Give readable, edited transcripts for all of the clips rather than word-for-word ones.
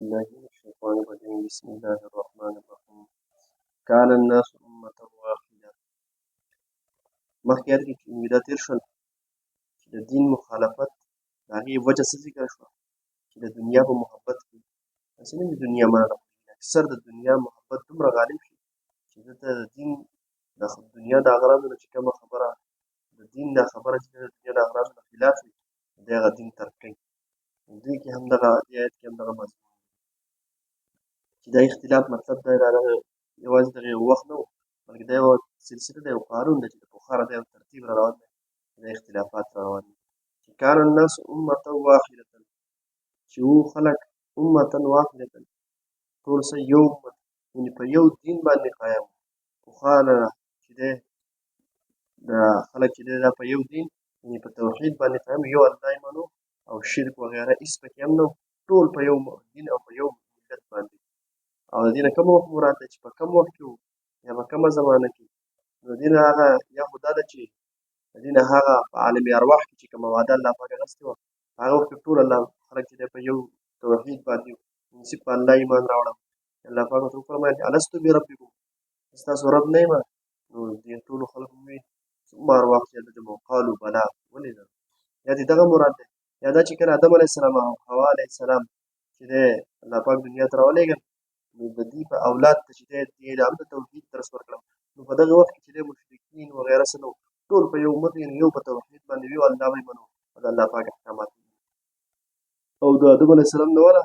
بالله من الشيطان الرجيم. بسم الله الرحمن الرحيم. كان الناس أمة واحدة. مخکې یاد کې چې دا تېر شول چې د دین مخالفت د هغې وجه څه ذکر شوه چې د دنیا په محبت کې داسې نه چې دنیا منع ده، اکثر د دنیا محبت دومره غالب شي چې ده ته د دین د دنیا د اغراضو نه چې کومه خبره د دین دا خبره چې د دنیا د اغراضو نه خلاف وي، دی هغه دین ترک کوي. دې کې هم دغه دې آیت کې هم دغه مضمون چې دا اختلاف مطلب دا دغه یوازې دغه یو وخت نه و، بلکې دا یوه سلسله ده، یو قانون دی چې د پخوا نه دا یو ترتیب را روان دی، دا اختلافات را روان دي. چې کان الناس امة واحدة، چې وو خلک امة واحدة، ټول څه یو امت، یعنې په یو دین باندې قایم. پخوا نه چې دی دا خلک چې دی دا په یو دین، یعنې په توحید باندې قایم، یو الله یې منو او شرک وغیره هېڅ پکې هم نه، ټول په یو دین او په یو ملت باندې. او د دې نه کوم وخت مراد دی چې په کوم وخت کې وو یا په کومه زمانه کې؟ نو د دې نه هغه یا خو دا ده چې د دې نه هغه په عالم ارواح کې چې کومه وعده الله پاک اخیستې وه، هغه وخت کې ټول الله خلک چې دی په یو توحید باندې وو، صرف په الله ایمان راوړم. الله پاک ورته وفرمایل چې الستو بربکم، ستاسو رب نه یم؟ نو دې ټولو خلکو وویل ثم ارواح چې هلته جمع قالو بلا، ولې نه؟ یا دې دغه مراد دی، یا دا چې کله آدم علیه السلام او حوا علیه السلام چې دی الله پاک دنیا ته راولېږل، نو د دې په اولاد ته چې دی دې له هم د توحید درس ورکړم. نو په دغه وخت کې چې دی مشرکین وغیره څه نه وو، ټول په یو امت، یعنې یو په توحید باندې وي، الله به یې منو او د الله پاک احکامات. او د آدم علیه السلام نه وله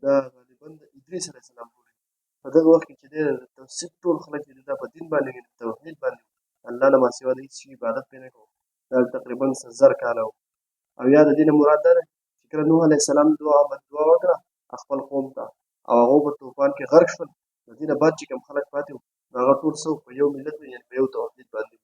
دا غالبا د ادریس علیه السلام پورې په دغه وخت کې چې دی توصیف ټول خلک چې دا په دین باندې وي، توحید باندې، الله نه ماسوا د هېڅ شي عبادت پرې نه کوو. دا تقریبا څه 1000 کاله وو. او یا د دې نه مراد دا ده چې کله نوح علیه السلام دعا بددعا وکړه خپل قوم ته او هغه په طوفان کې غرق شول، د دې نه بعد چې کوم خلک پاتې وو نو هغه ټول څه په یو ملت وو، یعنې په یو توحید باندې.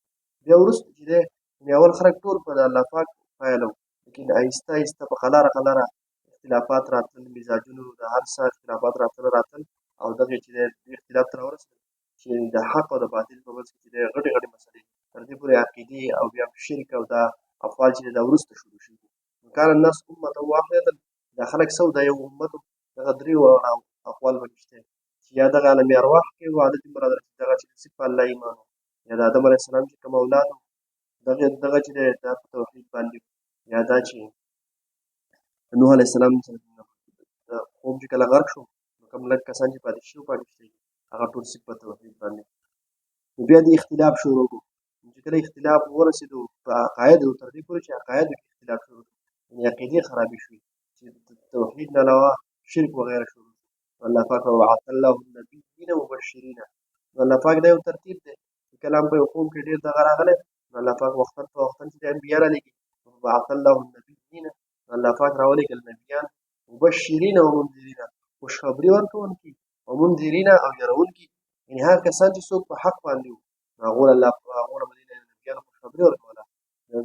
بیا وروسته چې دی یعنې اول خلک ټول په الله پاک قایل وو، لیکن آهسته آهسته په قلاره قلاره اختلافات راتلل، مزاجونو د هر څه اختلافات راتلل او دغې چې دی دې اختلاف ته راورسېدل چې د حق او د باطل په منځ کې چې دی غټې غټې مسلې تر دې پورې عقیدې او بیا شرک او دا افعال چې دا وروسته شروع شوي دي. کان الناس امة واحدة، دا خلک څه وو؟ دا یو امت وو. دغه درې واړه اقوال پکې شته چې یا دغه عالم ارواح کې وعده دې مراد ده چې دغه چې صرف په الله ایمان وو، یا د آدم علیه السلام چې کوم اولاد وو دغه چې دی دا په توحید باندې، یا دا چې نوح علیه السلام د قوم چې کله غرق شو نو کوم لږ کسان چې پاتې شوي پاتې شوي هغه ټول صرف په توحید باندې. نو بیا دې اختلاف شروع کړو، چې کله اختلاف ورسېدو په عقایدو، تر دې پورې چې عقایدو کې اختلاف شروع شو، یعنې عقیدې خرابې شوې چې د توحید نه علاوه شرک وغیره شروع شو. الله پاک وبعث الله النبیین مبشرین. نو الله پاک دا یو ترتیب دی چې کلام په یو قوم کې ډېر دغه راغلی، نو الله پاک وختاً په وختاً چې د انبیا رالیږي. وبعث الله النبیین، نو الله پاک راولېږل نبیان مبشرین او منذرین، خوشخبري ورکوونکي او منذرین او یروونکي، یعنې هغه کسان چې څوک په حق باندې وو نو هغو له الله هغو له به دې نبیانو خوشخبري ورکوله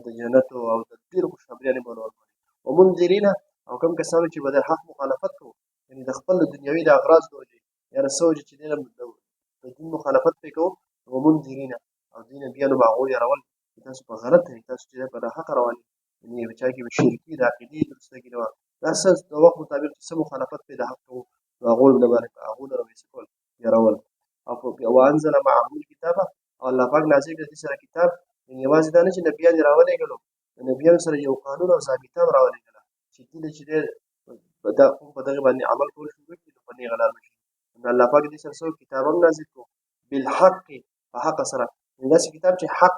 د جنت او د ډېرو خوشخبریانې به ورکولې. او منذرین او کوم کسانو چې به د حق مخالفت کوو، یعنې د خپل دنیوي د اغراض د وجې یا د څه وجې چې دی د دین مخالفت پرې کوو، او منذرین او دې نبیانو به هغو یرول چې تاسو په غلطه یئ، تاسو چې په ناحقه روان یئ، یعنې په چا کې به شرکي د عقیدې درستګي نه وه، دا څه د وخت مطابق چې څه مخالفت پرې د حق کوو نو هغو له باندې هغو لره به یې څه کول یرول. او وانزل معهم الکتاب، او الله پاک نازل کړ دې سره کتاب، یعنې یوازې دا نه چې نبیان یې راولېږلو، د نبیانو سره یو قانون او ضابطه هم راولېږله چې دې له چې دی دا قوم په دغه باندې عمل کول شروع کړي نو په نېغه لار به شي. نو الله پاک دې سره څه کتاب هم نازل کړو بالحق، په حق سره، یعنې داسې کتاب چې حق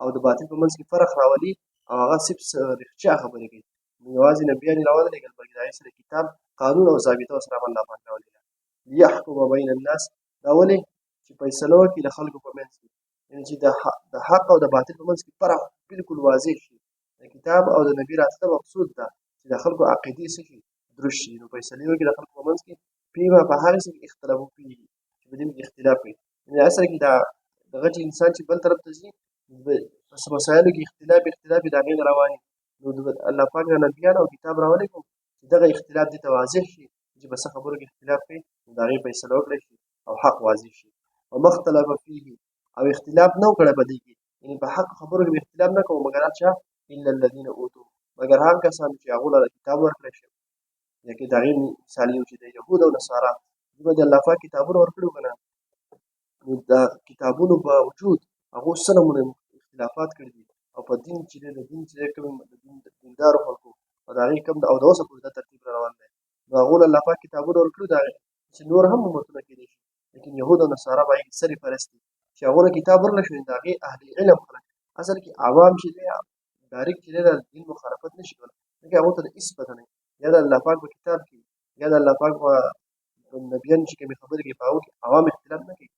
او د باطل په منځ کې فرق راولي او هغه صرف رښتیا خبرې کوي. نو یوازې نبیان یې راونه لېږل، بلکې د هغې سره کتاب، قانون او ضابطه ورسره هم الله پاک راولېږله. لیحکم بین الناس، دا ولې چې فیصله وکړي د خلکو په منځ کې، یعنې چې د حق او د باطل په منځ کې فرق بالکل واضح شي. د کتاب او د نبي راتله مقصود ده چې د خلکو عقیدې څه شي درست شي، نو فیصلې وکړي د خلکو په منځ کې فيما په هغه څه کې اختلاف وکړي چې په دې کې اختلاف وي. یعنې اصل کې دا دغه چې انسان چې بل طرف ته ځي په مسایلو کې اختلاف د هغې نه روان وي. نو الله پاک د نبیان او کتاب راولېږو چې دغه اختلاف دې ته واضح شي چې په څه خبرو کې اختلاف کوي نو د هغې فیصله وکړی شي او حق واضح شي. وما اختلف فيه، او اختلاف نه وکړی په دې کې، یعنې په حق خبرو کې اختلاف نه کوو، مګر چا الا الذین اوتو، مګر هغه کسان چې هغو له کتاب ورکړی شوی، لکه د هغې مثال یو چې د یهود او نصارا دوی به د الله پاک کتابونه ورکړي که نه، نو د کتابونو باوجود هغو څه نمونه اختلافات کړي دي او په دین چې دی، د دین چې دی کوم د دین د دیندارو خلکو او د هغې کوم او د اوسه پورې دا ترتیب را روان دی. نو هغو له الله پاک کتابونه ورکړي، د هغې چې نور هم امتونه کېدای شي، لیکن یهود او نصارا به هغې سرې پرست دي چې هغو له کتاب ورکړل شو، د هغې اهل علم خلک اصل کې عوام چې دی ډایرکټ چې دی د دین مخالفت نه شي کولی، ځکه هغو ته د هېڅ پته نه وي، یا د الله پاک په کتاب کې یا د الله پاک په نبیانو چې کومې خبرې کوي په هغو کې عوام اختلاف نه کوي.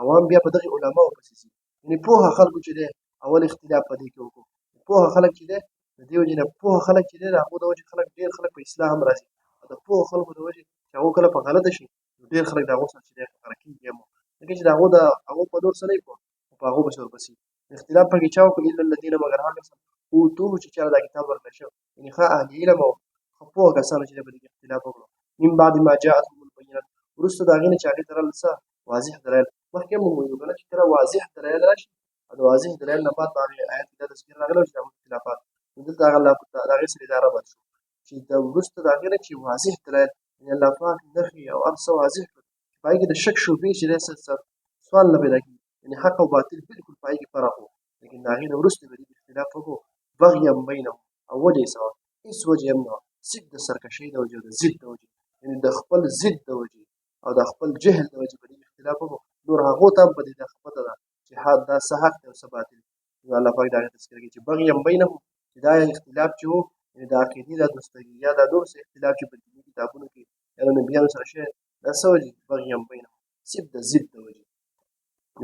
عوام بیا په دغې علماو پسې ځي، یعنې پوهه خلکو چې دی اول اختلاف په دې کې وکړو. پوهه خلک چې دی د دې وجې نه پوهه خلک چې دی د هغو د وجې خلک ډېر خلک په اصلاح هم راځي، او د پوهو خلکو د وجې چې هغو کله په غلطه شي نو ډېر خلک د هغو سره چې دی غرقېږي هم، ځکه چې د هغو د هغو په نور څه نه وي پوه، خو په هغو پسې ورپسې اختلاف پکې چا وکړو الا الذین مګر هغه کسان اوتوه چې چا دا کتاب ورکړل شوی، یعنې ښه اهل علم او ښه پوه کسانو چې دی په دې کې اختلاف وکړو. من بعد ما جاءتهم البینات، وروسته د هغې نه چې هغې ته راغلل څه واضح دلایل. مخکې هم موږ ویلو که نه چې کله واضح دلایل راشي او د واضح دلایل نه بعد په هغې آیت کې دا تذکره راغلې وه چې د هغو اختلافات، نو دلته هغه د هغې سره دا ربط شو چې د وروسته د هغې نه چې واضح دلایل، یعنې الله پاک نښې او هر څه واضح کړل، په هغې کې د شک شبهې چې دی څه سوال نه پیدا کېږي، یعنې حق او باطل بالکل په هغې کې فرق و، لیکن د هغې نه وروسته به دې اختلاف وکړو بغیا بینهم، او وجه یې څه وه؟ هېڅ وجه یې هم نه وه، صرف د سرکشۍ د وجې او د ضد د وجې، یعنې د خپل ضد د وجې او د خپل جهل د وجې په دې اختلاف وکړو. نور هغو ته هم په دې دا پته ده چې دا څه حق دی او څه باطل دی. نو الله پاک د هغې تذکره کوي چې بغیا بینهم، چې دا اختلاف چې و یعنې د عقیدې دا دوستګي یا دا نور څه اختلاف چې په دیني کتابونو کې یا د نبیانو سره شوی، دا څه وجې؟ بغیا بینهم، صرف د ضد د وجې.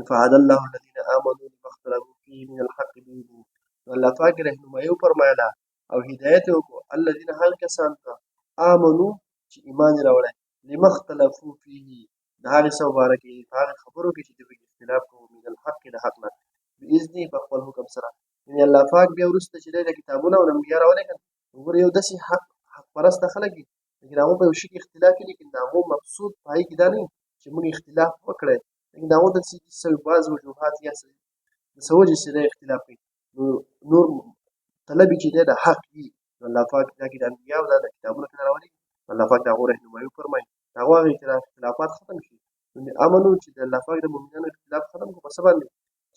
فهدى الله الذين آمنوا لما اختلفوا فيه من الحق بإذنه، نو الله پاک رهنمایي وفرمایله او هدایت یې وکړو الذین هغه کسان ته آمنو چې ایمان یې راوړی، لما اختلفوا فيه د هغې څه مبارک یې په هغې خبرو کې چې دوی پکې اختلاف کوو، من الحق د حق نه، بإذنه په خپل حکم سره. یعنې الله پاک بیا وروسته چې دی د کتابونه او انبیا راولېږل، وګوره یو داسې حق حق پرسته خلک دي، لیکن هغو په یو شي کې اختلاف کوي، لیکن د هغو مقصود په هغې کې دا نه چې موږ اختلاف وکړی، لیکن د هغو داسې څه بعض وجوهات یا څه د څه وجې چې دی اختلاف کوي، نو نور طلب یې چې دی د حق وي. نو الله پاک دا کې د انبیا او دا د کتابونه کله راولېږي، الله پاک د هغو رهنمایي وفرمایي، د هغو هغه اختلافات ختم شي. نو امنو چې د الله پاک د مؤمنانو اختلاف ختم کړو په څه باندې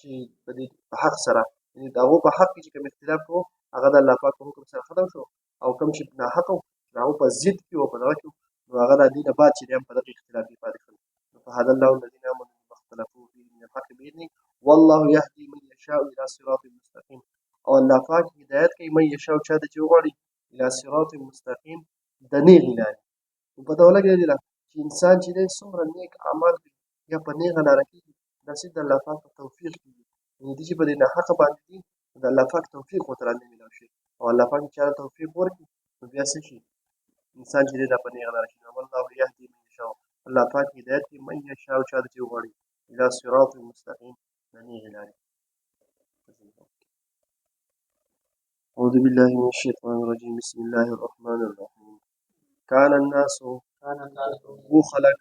چې په دې په حق سره، یعنې د هغو په حق کې چې کوم اختلاف کوو هغه د الله پاک په حکم سره ختم شو، او کوم چې ناحق وو د هغو په ضد کې وو په دغه کې وو، نو هغه د دې نه بعد چې دی هم په دغه اختلاف کې پاتې شول. نو فهدى الله الذين آمنوا لما اختلفوا فيه من الحق بإذنه والله يهدي من يشاء إلى صراط مستقيم، او الله پاک هدایت کوي من یشاء چا ته چې وغواړي إلى صراط مستقیم د نېغې لارې. نو پته ولګېدله چې انسان چې دی څومره نیک اعمال کوي یا په نېغه لاره کېږي، دا صرف د الله پاک په توفیق کېږي، یعنې دی چې په دې ناحقه باندې دي د الله پاک توفیق ورته نه میلاو شي، او الله پاک چې چا ته توفیق ورکړي نو بیا څه شي انسان چې دی دا په نېغه لاره شي. والله یهدي من یشاء، الله پاک هدایت کوي من یشاء چا ته چې وغواړي إلى صراط مستقیم د نېغې لارې. أعوذ بالله من الشيطان الرجيم، بسم الله الرحمن الرحيم. كان الناس وخلق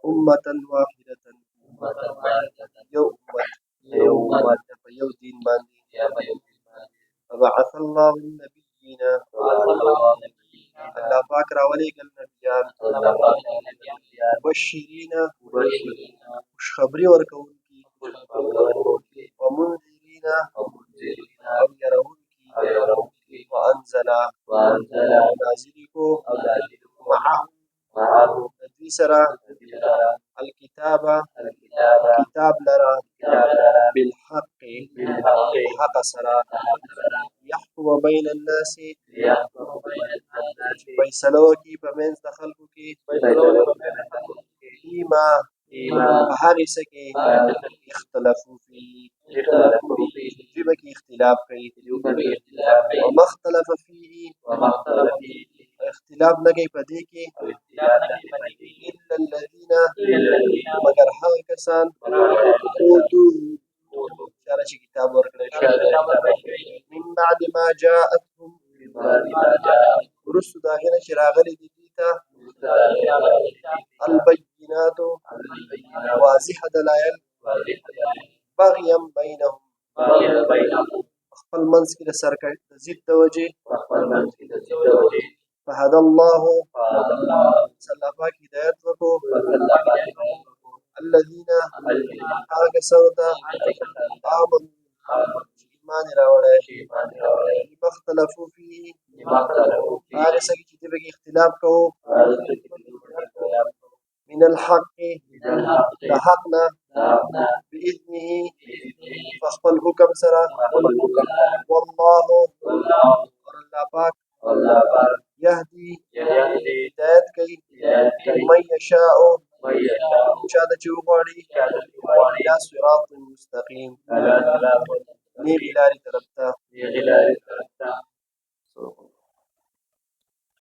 أمة واحدة، یو امت په یو دین باندې، فبعث الله النبیین، الله پاک راولېږل نبیان، مبشرین خوشخبري ورکوونکي، ومنذرین او یروونکي، وانزل نازل کو معهم د دوی سره الکتاب کتاب لره بالحق حق سره یحکم بین الناس چې فیصله وکړي په منځ د خلکو کې، فیما په هغې څه کې اختلفو فیه دوی به کې اختلاف کوي، وما اختلف فیه اختلاف نه کوي په دې کې الا الذین مګر هغه کسان اوتوه چا چې کتاب ورکړی شوی من بعد ما جاءتهم وروسته د هغې نه چې راغلي دي دوی ته البینات واضح دلایل بغیا بینهم په خپل منځ کې د سرکښ د ضد د وجې فهدى الله، پس الله پاک هدایت وکړو، الذين، هغه کسانو ته، آمنو، چې ایمان یې راوړی، لما اختلفوا فيه، هغه څه کې چې دوی پکې اختلاف کوو، من الحق، د حق نه، باذنه، په خپل حکم سره، والله، اور الله پاک، يهدي، هدایت کوي، من یشاء، چاته چې وغواړي، الی صراط مستقیم، نیغې لارې طرف ته.